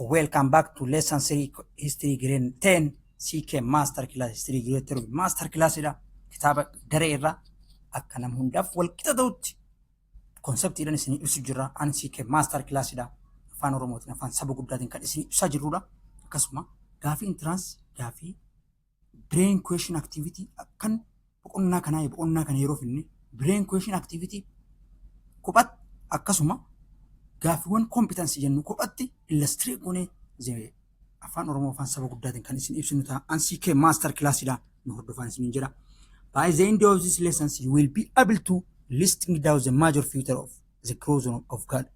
Welcome back to lesson 3, history grade 10, CK master class, history grade 12 master class dha. Kitaaba daree irraa akka nama hundaaf wal qixa ta'utti konseptiidhaan isin ibsu jirra. An CK master class dha. Afaan Oromootiin, afaan saba guddaatiin kan isin ibsaa jirrudha. Akkasuma gaafii entrance, gaafii brain question activity kan boqonnaa kanaa, boqonnaa kana yeroo finne brain question activity kophatti, akkasuma gaaffiiwwan competency jennu kophatti illustrate goonee afaan Oromoo, afaan saba guddaatiin kan isin ibsinu ta'a. An CK master class dha, nu hordofaan isin jira. By the end of this lessons, you will be able to listing down the major feature of the growth of God,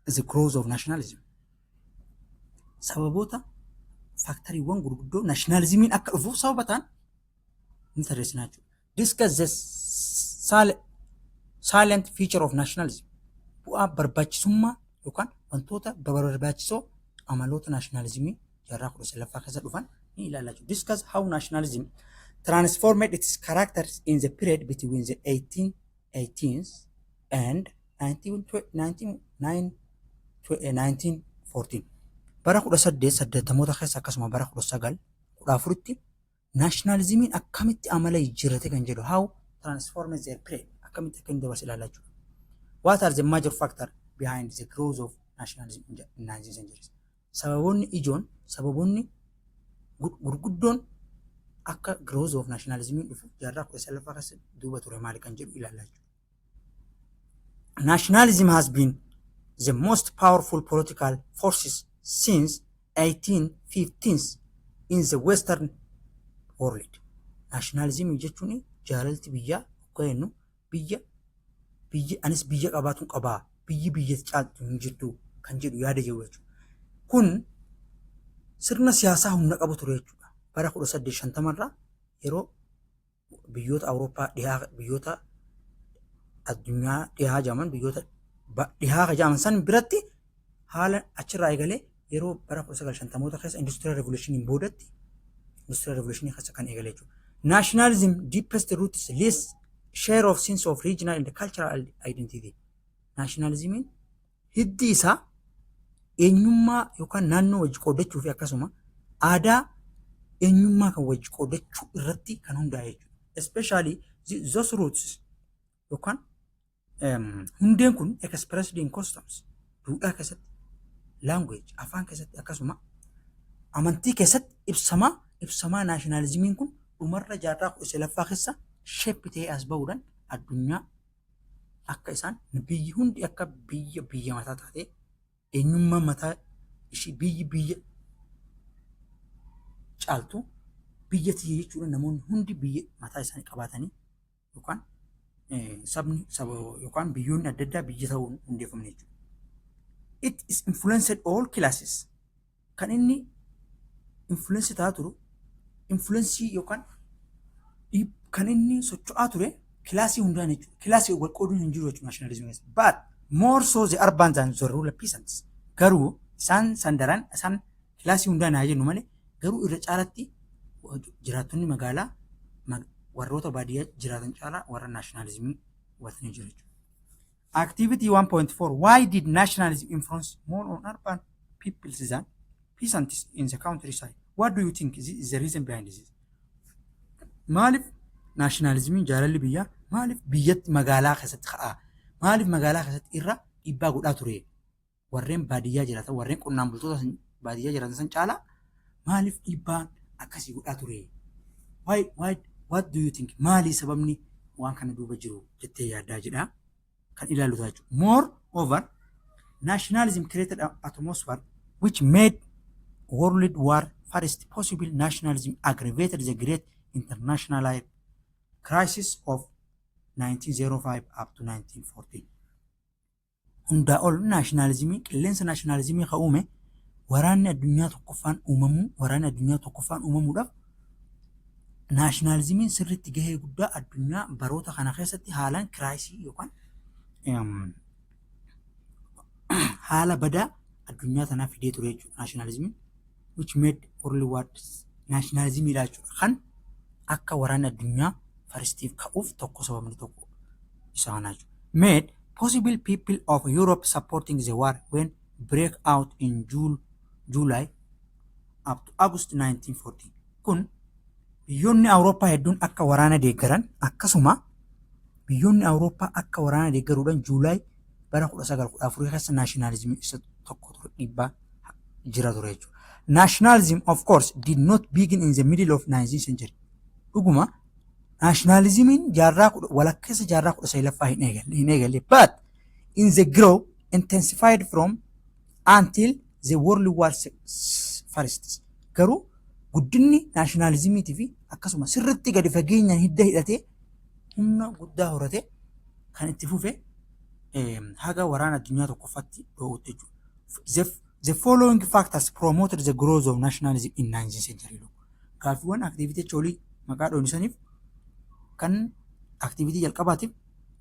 the growth of nationalism. Sababoota, factoriiwwan gurguddoo nationalismiin akka dhufuuf sababa ta'an ni tarreessinaa jechuudha. Discuss the salient feature of nationalism. Bu'aa barbaachisummaa yookaan wantoota barbaachisoo amaloota nationalismii jaarraa 19ffaa keessa dhufan ni ilaalla jechuudha. Discuss how nationalism transformed its characters in the period between the 1818s and 1914. Bara 1880moota keessa, akkasuma bara 1914tti nationalismiin akkamitti amala jijjiirrate kan jedhu, how transformed their period, akkamitti akka inni dabarse ilaalaa jechuudha. What are the major factor behind the growth of nationalism in the 19th century? Sababoonni ijoon, sababoonni gurguddoon akka growth of nationalism dhufu jaarraa 19ffaa keessa duuba ture maali kan jedhu ilaalaa jechuudha. Nationalism has been the most powerful political forces since 1815s in the Western world. Nationalism jechuun jaalalti biyyaa akka jennu, biyya biyya anis biyya qabaatuun qabaa, biyyi biyya caaltu hin jirtu kan jedhu yaada jiru jechuudha. Kun sirna siyaasaa humna qabu ture jechuudha. Bara 1850 irraa yeroo biyyoota Awurooppaa dhihaa, biyyoota addunyaa dhihaa jedhaman, biyyoota dhihaa jedhaman san biratti haala achirraa eegalee yeroo bara 1950moota keessa industrial revolutioniin boodatti, industrial revolutionii keessa kan eegale jechuudha. Nationalism deepest roots lies share of sense of regional and cultural identity. Nationalismiin hiddi isaa eenyummaa yookaan naannoo wajji qooddachuu fi akkasuma aadaa eenyummaa kan wajji qooddachuu irratti kan hundaa'e jechuudha. Especially those roots yookaan hundeen kun expressed in customs, duudhaa keessatti, language, afaan keessatti, akkasuma amantii keessatti ibsamaa. Nationalismiin kun dhumarra jaarraa 19ffaa keessa shape ta'ee as bahuudhaan addunyaa akka isaan biyyi hundi akka biyya biyya mataa taatee, eenyummaa mataa ishii, biyyi biyya caaltu biyya tiyya jechuudha, namoonni hundi biyya mataa isaanii qabaatanii yookaan sabni saba yookaan biyyoonni adda addaa biyya ta'uun hundeeffamne jechuudha. It is influenced all classes. Kan inni influence ta'aa turu, influence yookaan kan inni socho'aa ture classii hundaan jechuudha. Classii wal qooduun hin jiru jechuudha nationalismii keessa. But more so the urban than the rural peasants. Garuu isaan sandaran isaan classii hundaan haa jennu malee, garuu irra caalatti jiraattonni magaalaa warroota baadiyyaa jiraatan caalaa warra nationalismii hubatanii jiru jechuudha. Activity 1.4. Why did nationalism influence more on urban peoples than peasants in the countryside? What do you think is the reason behind this? Maaliif nationalismiin, jaalalli biyyaa, maaliif biyyatti magaalaa keessatti ka'aa? Maaliif magaalaa keessatti irra dhiibbaa godhaa ture? Warreen baadiyyaa jiraatan, warreen qonnaan bultoota baadiyyaa jiraatan san caalaa maaliif dhiibbaan akkasii godhaa ture? Why, what do you think? Maali sababni waan kana duuba jiru jettee yaaddaa jedhaa kan ilaallu ta'a jechuudha. Moreover, nationalism created an atmosphere which made World War First possible. Nationalism aggravated the great international crisis of 1905 up to 1914. Hundaa ol nationalismii, qilleensa nationalismii kan uume waraanni addunyaa tokkoffaan uumamuu, waraanni addunyaa tokkoffaan uumamuudhaaf nationalismiin sirriitti gahee guddaa addunyaa baroota kana keessatti haalaan crisisii yookaan haala badaa addunyaa tanaa fidee ture jechuudha. Nationalismiin which made World War nationalismiidha jechuudha. Kan akka waraanni addunyaa firstiif ka'uuf tokko sababni tokko isa kanaa jechuudha. Made possible people of Europe supporting the war when break out in June, July up to August 1940. Kun biyyoonni Awurooppaa hedduun akka waraana deeggaran, akkasuma biyyoonni Awurooppaa akka waraana deeggaruudhaan July bara 1914 keessa nationalismii isa tokko ture, dhiibbaa jira ture jechuudha. Nationalism, of course, did not begin in the middle of 19th century. Dhuguma nationalismiin jaarraa walakkeessa jaarraa 19ffaa hin eegalle, but in the grow intensified from until the World War First. Garuu guddinni nationalismiitii fi akkasuma sirriitti gadi fageenyaan hidda hidhatee humna guddaa horate kan itti fufe haga waraana addunyaa tokkoffaatti dho'utti jechuudha. The following factors promoted the growth of nationalism in 19th century. Gaaffiiwwan activity olii maqaa dho'isaniif kan activity jalqabaatiif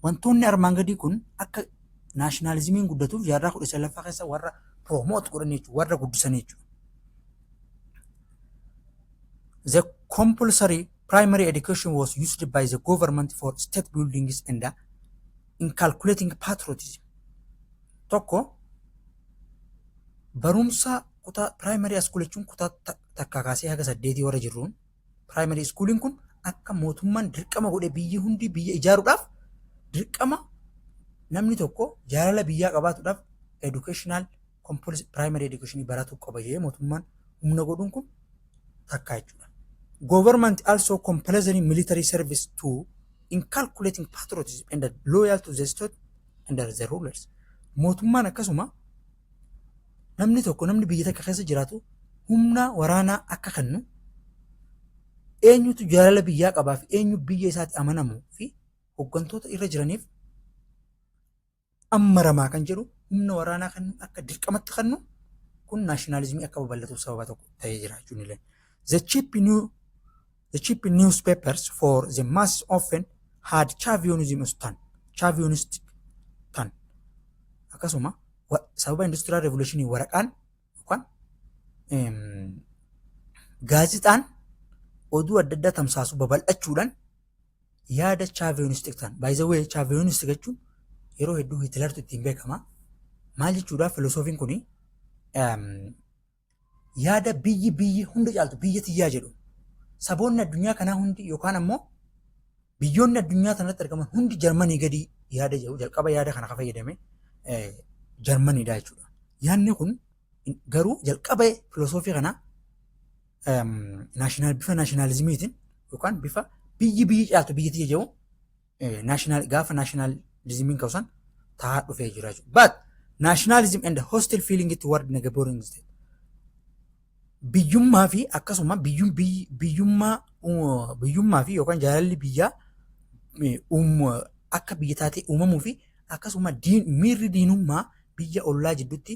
wantoonni armaan gadii kun akka nationalismiin guddatuuf jaarraa 19ffaa keessa warra promote godhan jechuudha, warra guddisan jechuudha. The compulsory primary education was used by the government for state buildings and inculcating patriotism. Tokko, barumsa kutaa primary school jechuun kutaa 1 kaasee haga 8 warra jirruun, primary schooliin kun akka mootummaan dirqama godhe, biyyi hundi biyya ijaaruudhaaf dirqama namni tokko jaalala biyyaa qabaatuudhaaf educational compulsory primary education baratuu qaba jedhee mootummaan humna godhuun kun takkaa jechuudha. Government also compulsory military service to inculcating patriotism and loyal to the state and the rulers. Mootummaan akkasuma namni tokko, namni biyya takka keessa jiraatu, humna waraanaa akka kennu, eenyutu jaalala biyyaa qabaa fi eenyu biyya isaatti amanamuu fi hooggantoota irra jiraniif ammaramaa kan jedhu humna waraanaa kennu akka dirqamatti kennu kun nationalismii akka babal'atuuf sababa tokko ta'ee jira jechuun illee. The cheap newspapers for the masses often had chauvinism tone, chauvinistic tone. Akkasuma sababa industrial revolution waraqaan yookaan gaazixaan oduu adda addaa tamsaasu babal'achuudhaan yaada chauvinistic ta'an. By the way, chauvinistic jechuun yeroo hedduu Hitlertu ittiin beekama. Maal jechuudha? Filosoofiin kuni yaada biyyi hunda caaltu biyya tiyyaa jedhu. Saboonni addunyaa kanaa hundi yookaan ammoo biyyoonni addunyaa kanatti argaman hundi Jarmanii gadi yaada jedhu. Jalqaba yaada kana kan fayyadame Jarmaniidha jechuudha. Yaadni kun garuu jalqaba filosoofii kana national bifa nationalismiitiin yookaan bifa biyyi caaltu biyyi tiyya jedhu national gaafa nationalismiin ka'u ta'aa dhufee jira jechuudha. But nationalism and hostile feeling toward neighboring state. Biyyummaa fi akkasuma biyyummaa fi yookaan jaalalli biyyaa akka biyya taatee uumamuu fi akkasuma miirri diinummaa biyya ollaa jidduutti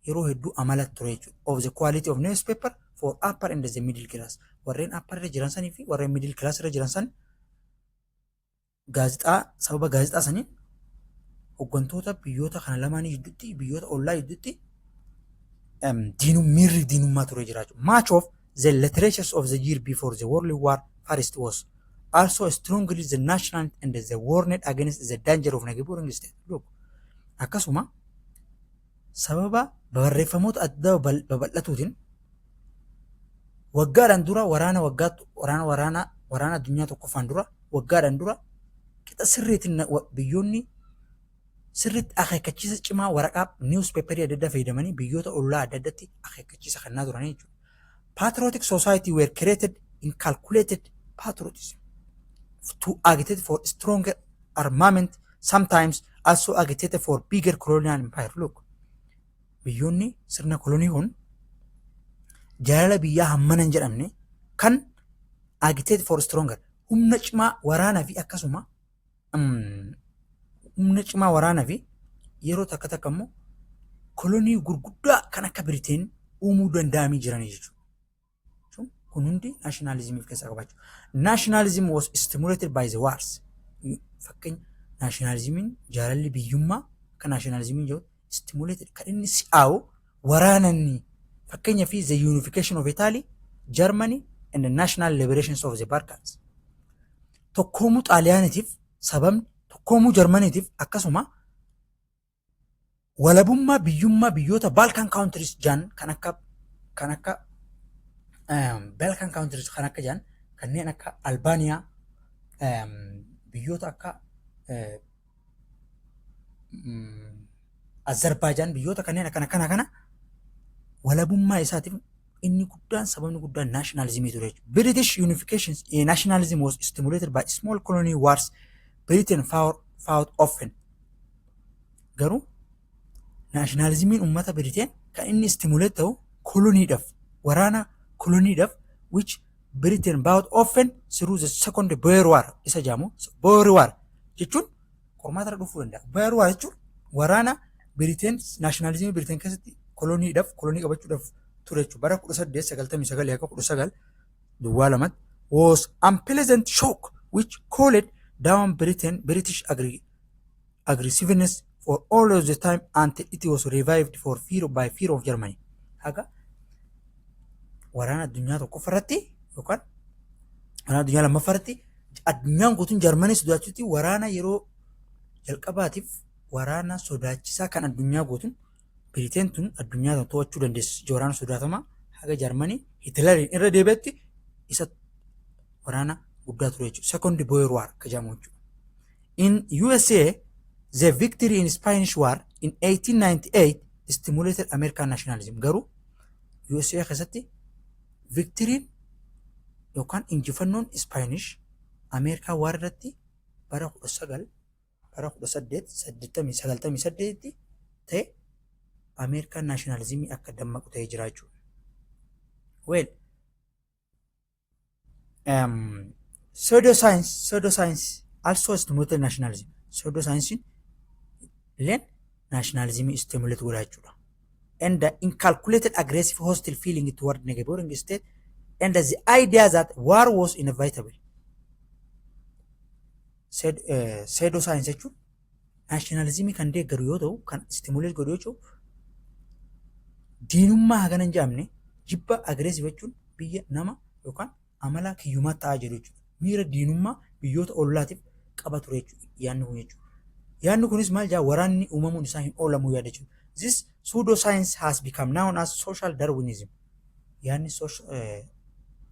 yeroo hedduu amala ture jechuudha. Of the quality of newspaper for upper and the middle class. Warreen upper irra jiran sanii fi warreen middle class irra jiran san gaazixaa, sababa gaazixaa saniin hooggantoota biyyoota kana lamaanii jidduutti, biyyoota ollaa jidduutti miirri diinummaa ture jira jechuudha. Much of the literatures of the year before the World War First was also strongly the national and the warned against the danger of neighboring state. Look, akkasuma sababa barreeffamoota adda babal'atuutiin waggaadhaan dura waraana waggaa waraana addunyaa tokkoffaan dura waggaadhaan dura qixa sirriitiin biyyoonni sirriitti akeekkachiisa cimaa waraqaa newspaperii adda addaa fayyadamanii biyyoota ollaa adda addaatti akeekkachiisa kennaa turanii jechuudha. Patriotic society were created inculcated patriotism to agitate for stronger armament, sometimes also agitated for bigger colonial empire. Look, biyyoonni sirna kolonii kun jaalala biyyaa hammana hin jedhamne kan agitate for stronger humna cimaa waraanaa fi akkasuma humna cimaa waraanaa fi yeroo takka takka immoo kolonii gurguddaa kan akka Biriteen uumuu danda'amii jiranii jechuudha. Kun hundi nationalismii of keessaa qabaachuu. Nationalism was stimulated by the wars. Fakkeenya, nationalismiin, jaalalli biyyummaa akka nationalismiin jedhu stimulated kan inni si'aawu waraananni, fakkeenya fi the unification of Italy, Germany and the national liberations of the Balkans. Tokkoomuu Xaaliyaaniitiif sababni, tokkoomuu Jarmaniitiif, akkasuma walabummaa biyyummaa biyyoota Balkan countries jaan kan akka Kan akka Balkan countries kan akka jedhan, kanneen akka Albaaniyaa, biyyoota akka Azerbaajaan, biyyoota kanneen akkana kana kana walabummaa isaatiif inni guddaan, sababni guddaan nationalismii ture jechuudha. British unification nationalism was stimulated by small colony wars Britain fought often. Garuu nationalismiin uummata Britain kan inni stimulate ta'u koloniidhaaf, waraana koloniidhaaf, which Britain fought often through the Second Boer War isa jedhamu. Boer War jechuun qormaata irra dhufuu danda'a. Boer War jechuun waraana Britain nationalismii Britain keessatti koloniidhaaf, kolonii qabachuudhaaf ture jechuudha. Bara 1899 akka 1902tti was unpleasant shock which cooled down British aggressiveness for all of the time until it was revived for fear by fear of Germany. Haga waraana addunyaa tokkoffaa irratti yookaan waraana addunyaa lammaffaa irratti addunyaan guutuun Jarmanii sodaachuutti, waraana yeroo jalqabaatiif waraana sodaachisaa kan addunyaa guutuun Biriteen tun addunyaa tana to'achuu dandeessu, waraana sodaatamaa haga Jarmanii Hitleriin irra deebi'etti isa waraana guddaa ture jechuudha. Second Boer War akka jedhamu jechuudha. In USA, the victory in Spanish War in 1898 stimulated American nationalism. Garuu USA keessatti victoryn yookaan injifannoon Spanish Ameerikaa War irratti bara 1898tti ta'e Ameerikaan nationalismii akka dammaqu ta'ee jira jechuudha. Well, pseudoscience also stimulated nationalism. Pseudoscience illeen nationalismii stimulate godha jechuudha. And the inculcated aggressive hostile feeling toward neighboring state and the idea that war was inevitable. Pseudoscience jechuun nationalismii kan deeggaru yoo ta'u, kan stimulate godhu yoo ta'u, diinummaa hagana hin jedhamne, jibba aggressive jechuun biyya nama yookaan amala kiyyumaa ta'aa jiru jechuudha. Miira diinummaa biyyoota ollaatiif qaba ture jechuudha yaadni kun jechuudha. Yaadni kunis maal jedha? Waraanni uumamuun isaa hin oolamu yaada jechuudha. This pseudoscience has become known as social Darwinism. Yaadni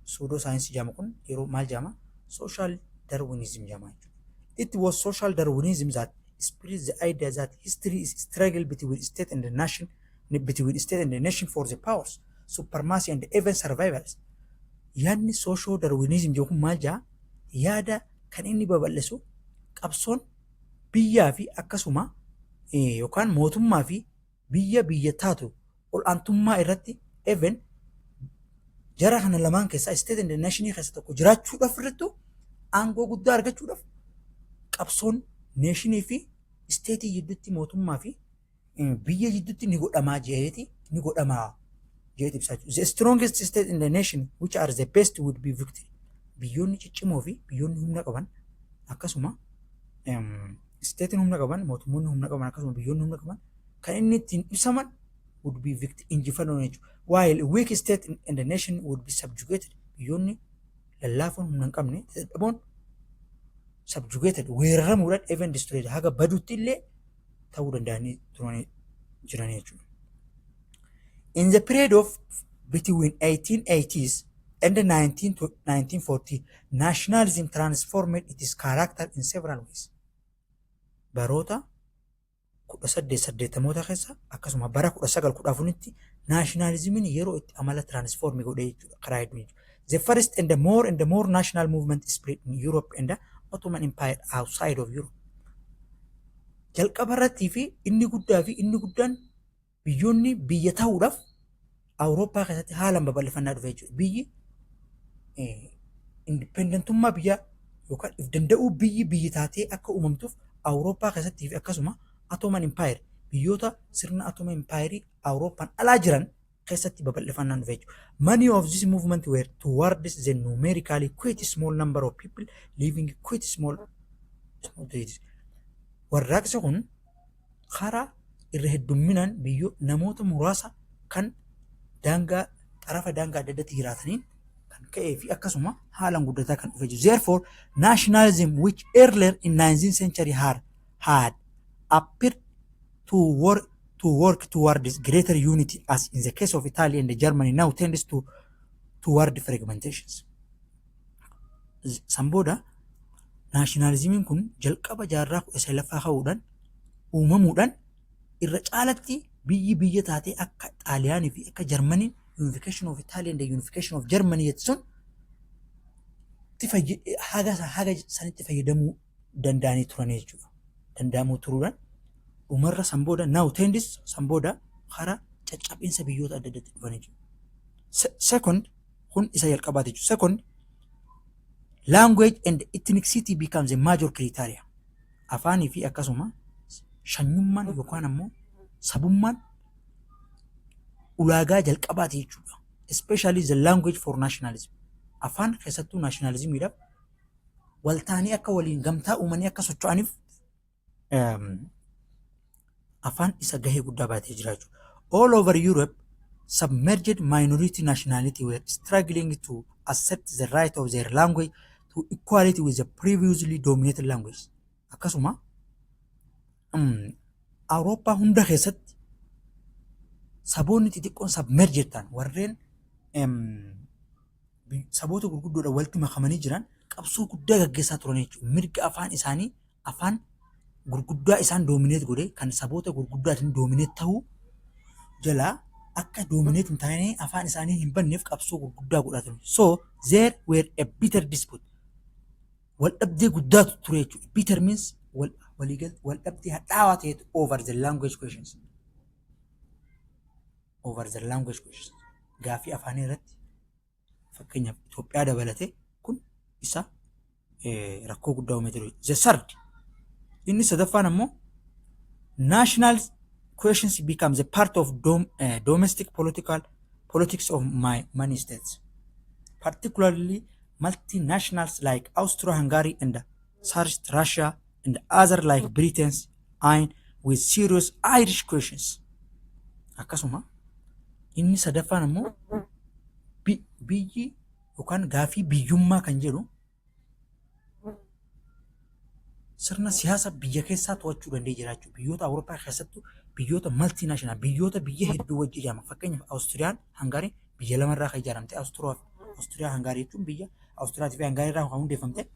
pseudoscience jedhamu kun yeroo maal jedhama? Social Darwinism jedhama jechuudha. It was social Darwinism that spread the idea that history is struggle between state and the nation, between state and the nation for the powers, supremacy and even survivals. Yaadni social Darwinism jedhu kun maal jedha? Yaada kan inni babal'isu qabsoon biyyaa fi akkasuma yookaan mootummaa fi biyya biyya taatu ol'aantummaa irratti, even jara kana lamaan keessaa, state and the nation keessa tokko jiraachuudhaaf irrattu, aangoo guddaa argachuudhaaf qabsoon nationii fi stateii jidduutti, mootummaa fi biyya jidduutti ni godhamaa jeeti, ni godhamaa jeeti ibsaa jechuudha. The strongest state in the nation which are the best would be victory. Biyyoonni ciccimoo fi biyyoonni humna qaban, akkasuma stateiin humna qaban, mootummoonni humna qaban, akkasuma biyyoonni humna qaban kan inni ittiin ibsaman would be victory, injifannoo jechuudha. While weak state in the nation would be subjugated. Biyyoonni lallaafoon, humna hin qabne, dadhaboon subjugated, weeraramuudhaan, even destroyed, haga baduutti illee ta'uu danda'anii turanii jiranii jechuudha. In the period of between 1880s and the 19 to 1940, nationalism transformed its character in several ways. Baroota 1880moota keessa akkasuma bara 1914tti nationalismiin yeroo itti amala transform godhee jechuudha karaa hedduu jechuudha. The first and the more national movement spread in Europe and the Ottoman Empire outside of Europe. Jalqaba irrattii fi inni guddaa fi inni guddaan biyyoonni biyya ta'uudhaaf Awurooppaa keessatti haalaan babal'ifannaa dhufe jechuudha. Biyyi independentummaa biyyaa yookaan if danda'uu, biyyi biyyi taatee akka uumamtuuf Awurooppaa keessattii fi akkasuma Ottoman Empire, biyyoota sirna Ottoman Empire Awurooppaan alaa jiran keessatti babal'ifannaan dhufe jechuudha. Many of these movement were towards the numerically quite small number of people living quite small territories. Warraaqsi kun karaa irra heddumminaan biyyoo namoota muraasa kan daangaa xarafa daangaa adda addaatti jiraataniin kan ka'ee fi akkasuma haalaan guddataa kan dhufe jiru. Therefore, nationalism which earlier in 19th century had appeared to work to work towards greater unity, as in the case of Italy and Germany, now tends to toward fragmentations. San booda naashinaalizimiin kun jalqaba jaarraa 19ffaa ka'uudhaan uumamuudhaan irra caalatti biyyi biyya taatee akka Xaaliyaanii fi akka Jarmaniin, unification of Italy and the unification of Germany jettu sun haga haga sanitti fayyadamuu danda'anii turan jechuudha. Danda'amuu turuudhaan dhumarra san booda now tends san booda karaa caccabinsa biyyoota adda addaatti dhufan jechuudha. Second, kun isa jalqabaati jechuudha. Second, language and ethnicity becomes a major criteria. Afaanii fi akkasuma shanyummaan yookaan ammoo sabummaan ulaagaa jalqabaati jechuudha. Especially the language for nationalism. Afaan keessattuu nationalismiidhaaf waltaanii akka waliin gamtaa uumanii akka socho'aniif afaan isa gahee guddaa baatee jira jechuudha. All over Europe, submerged minority nationality were struggling to accept the right of their language to equality with the previously dominated language. Akkasuma Awurooppaa hunda keessatti saboonni xixiqqoon submerged ta'an, warreen saboota gurguddoodhaan walitti makamanii jiran, qabsoo guddaa gaggeessaa turan jechuudha. Mirga afaan isaanii afaan gurguddaa isaan dominate godhe, kan saboota gurguddaatiin dominate ta'uu jalaa akka dominate hin taane, afaan isaanii hin banneef qabsoo gurguddaa godhaa turan. So there were a bitter dispute. Wal dhabdee guddaatu ture jechuudha. Bitter means wal waliigal wal dhabdee hadhaawaa ta'etu over the language questions. Over the language questions. Gaaffii afaanii irratti, fakkeenyaaf Itoophiyaa dabalatee, kun isa rakkoo guddaa uumee ture. The third, inni sadaffaan ammoo, national questions becomes a part of domestic political politics of my many states, particularly multinationals like Austro-Hungary and Tsarist Russia and other like Britain's and with serious Irish questions. Akkasuma inni sadaffaan ammoo biyyi yookaan gaafii biyyummaa kan jedhu sirna siyaasa biyya keessaa to'achuu danda'ee jiraachuu biyyoota Awurooppaa keessattuu biyyoota multinational, biyyoota biyya hedduu wajji ijaaraman. Fakkeenyaaf, Awustiriyaan Hangaarii biyya lamarraa kan ijaaramte. Awustiriyaa Hangaarii jechuun biyya Awustiriyaatii fi Hangaarii irraa kan hundeeffamte.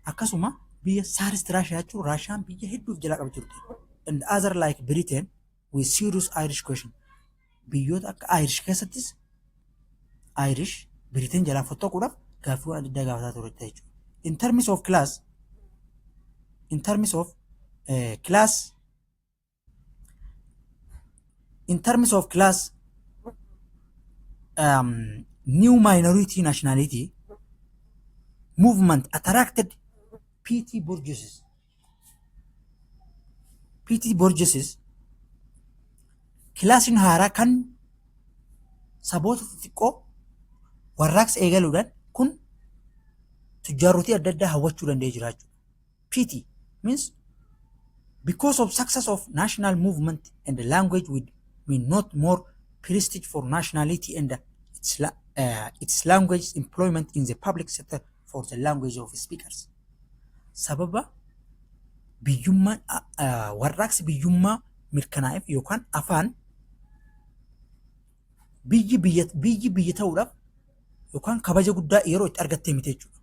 Akkasuma biyya Tsarist Raashiyaa jechuun Raashiyaan biyya hedduuf jalaa qabdi turte, and other like Britain with serious Irish question. Biyyoota akka Irish keessattis Irish Britain jalaa fottoquudhaaf gaaffiiwwan adda addaa gaafataa turte jechuudha. In terms of class, in terms of class, new minority nationality movement attracted petty bourgeoisie. Petty bourgeoisie, kilaasiin haaraa kan saboota xixiqqoo warraaqsa eegaluudhaan kun tujjaarotii adda addaa hawwachuu danda'ee jira jechuudha. Petty means because of success of national movement and the language would mean not more prestige for nationality and its language employment in the public sector for the language of speakers. Sababa biyyummaan warraaqsi biyyummaa mirkanaa'eef yookaan afaan biyyi biyya ta'uudhaaf yookaan kabaja guddaa yeroo itti argattee miti jechuudha.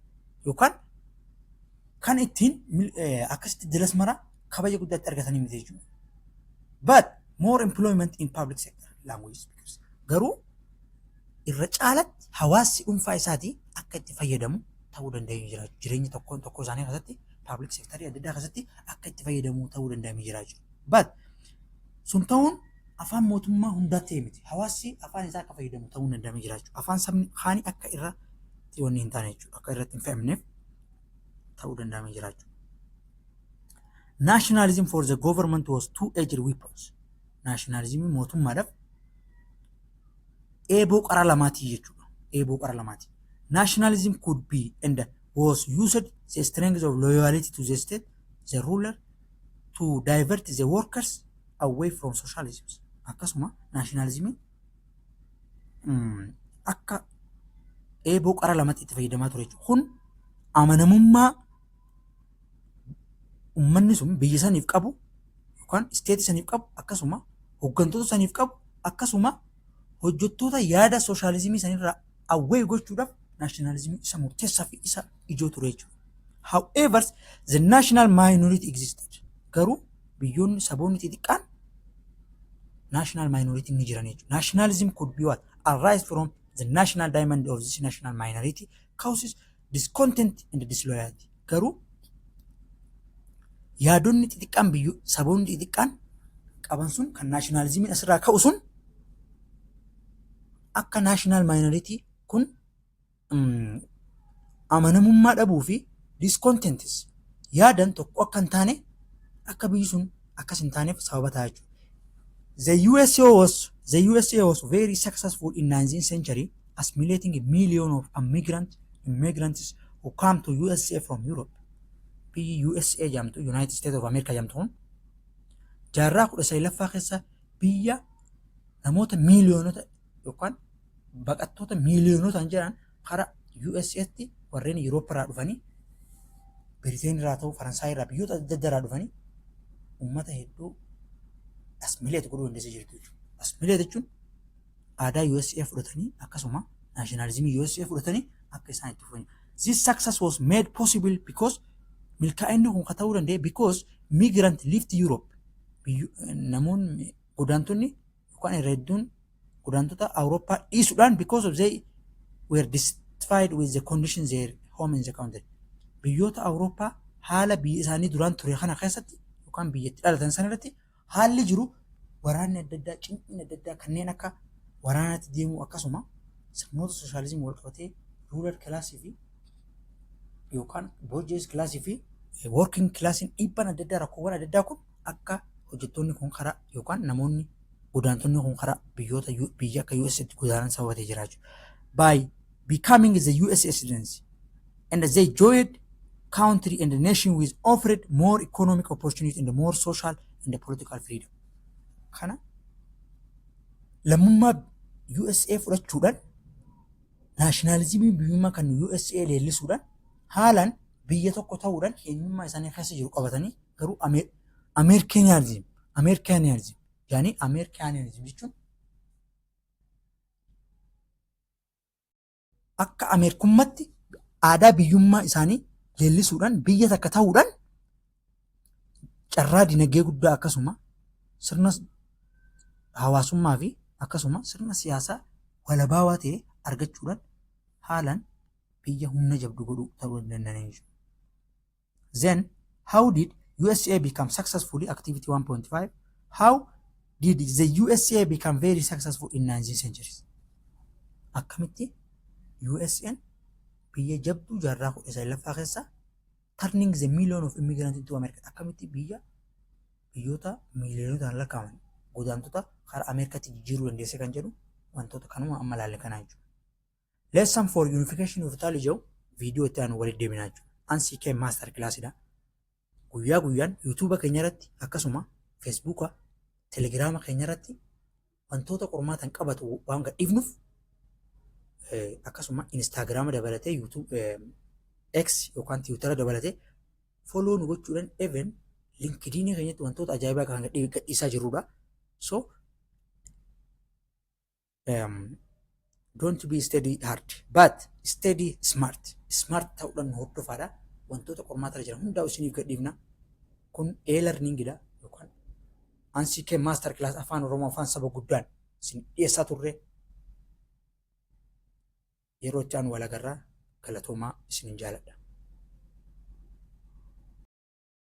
Yookaan kan ittiin akkasitti dilas mara kabaja guddaa itti argatanii miti jechuudha. But more employment in public sector language speakers. Garuu irra caalatti hawaasni dhuunfaa isaatii akka itti fayyadamu ta'uu danda'ee jira. Jireenya tokkoon tokkoo isaanii keessatti, public sectorii adda addaa keessatti akka itti fayyadamu ta'uu danda'amee jira jechuudha. But sun ta'uun afaan mootummaa hundaa ta'e miti. Hawaasni afaan isaa akka fayyadamu ta'uu danda'amee jira jechuudha. Afaan sabni kaanii akka irratti wanni hin taane jechuudha. Akka irratti hin fe'amneef ta'uu danda'amee jira jechuudha. Nationalism for the government was two-edged weapons. Nationalism mootummaadhaaf eeboo qara lamaatii jechuudha. Eeboo qara lamaati. Nationalism could be and was used the strength of loyalty to the state, the ruler, to divert the workers away from socialism. Akkasuma nationalismiin akka eeboo qara lamatti itti fayyadamaa ture jechuudha. Kun amanamummaa uummanni sun biyya saniif qabu yookaan stateii saniif qabu, akkasuma hooggantoota saniif qabu, akkasuma hojjettoota yaada sooshaalizimii sanirraa awwee gochuudhaaf naashinaalizimii isa murteessaa fi isa ijoo ture jechuudha. However, the national minority existed. Garuu biyyoonni saboonni xixiqqaan national minority ni jiran jechuudha. Nationalism could be what? Arise from the national demand of this national minority causes discontent and disloyalty. Garuu yaadonni xixiqqaan biyyo saboonni xixiqqaan qaban sun kan naashinaalizimiin asirraa ka'u sun akka national minority kun amanamummaa dhabuu fi discontentis yaadan tokko akka hin taane, akka biyyi sun akkas hin taaneef sababa ta'a jechuudha. The USA was very successful in 19th century, assimilating a million of immigrants who come to USA from Europe. Biyyi USA jedhamtu, United States of America jedhamtu kun, jaarraa 19ffaa keessa biyya namoota miiliyoonota yookaan baqattoota miiliyoonotaan jedhan karaa USAtti warreen Yuuroop irraa dhufanii, Biriteen irraa ta'u, Faransaay irraa, biyyoota adda addaa irraa dhufanii uummata hedduu assimilate godhuu dandeessee jirti jechuudha. Assimilate jechuun aadaa USA fudhatanii, akkasuma naashinaalizimii USA fudhatanii akka isaan itti fufan. This success was made possible because, milkaa'inni kun kan ta'uu danda'e, because migrant left Europe, namoonni godaantonni yookaan irra hedduun godaantota Awurooppaa dhiisuudhaan, because of they were dissatisfied with the conditions their home in the country. Biyyoota Awurooppaa haala biyya isaanii duraan ture kana keessatti yookaan biyyatti dhalatan sana irratti haalli jiru, waraanni adda addaa, cinqiin adda addaa, kanneen akka waraanaatti deemuu, akkasuma sirnoota sooshaalizimii wal qabatee rural classii fi yookaan bourgeois classii fi working classiin dhiibbaan adda addaa, rakkoowwan adda addaa kun akka hojjettoonni kun karaa yookaan namoonni godaantonni kun karaa biyyoota biyya akka USAtti godaanan sababatee jira jechuudha. By becoming the US citizens and they joined country and the nation with offered more economic opportunity and more social and political freedom. Kana lammummaa USA fudhachuudhaan, naashinaalizimii biyyummaa kan USA leellisuudhaan, haalaan biyya tokko ta'uudhaan eenyummaa isaanii keessa jiru qabatanii, garuu Ameerikaaniyaalizim yaani Ameerikaaniyaalizim jechuun akka Ameerikummaatti aadaa biyyummaa isaanii leellisuudhaan biyya takka ta'uudhaan carraa dinagdee guddaa, akkasuma sirna hawaasummaa fi akkasuma sirna siyaasaa walabaawaa ta'e argachuudhaan haalaan biyya humna jabdu godhuu ta'uu danda'anii jiru. Then how did USA become successfully? Activity 1.5. How did the USA become very successful in 19th centuries? Akkamitti USA'n biyya jabduu jaarraa 19ffaa keessa turning the million of immigrants into America, akkamitti biyya biyyoota miiliyonotaan lakkaa'aman godaantota karaa Ameerikaatti jijjiiruu dandeesse kan jedhu wantoota kanuma amma ilaalle kanaa jechuudha. Lesson for Unification of Italy jedhu viidiyoo itti aanu walitti deebinaa jechuudha. Ansii kee master classidha. Guyyaa guyyaan yuutuuba keenya irratti, akkasuma feesbuuka, telegiraama keenya irratti wantoota qormaatan qabatu waan gadhiifnuuf, akkasuma instaagiraama dabalatee, yuutuub, X yookaan tiwutara dabalatee follow nu gochuudhaan, even linkediinii keenyatti wantoota ajaa'ibaa kan gadhiisaa jirrudha. So don't be study hard but study smart. Smart ta'uudhaan nu hordofaadha. Wantoota qormaata jiran hundaa isiniif gadhiifna. Kun e-learningidha yookaan Ansii kee master class Afaan Oromoo, afaan saba guddaan isin dhiyeessaa turre. Yeroo itti aanu wal agarraa, galatoomaa, isinin jaaladha.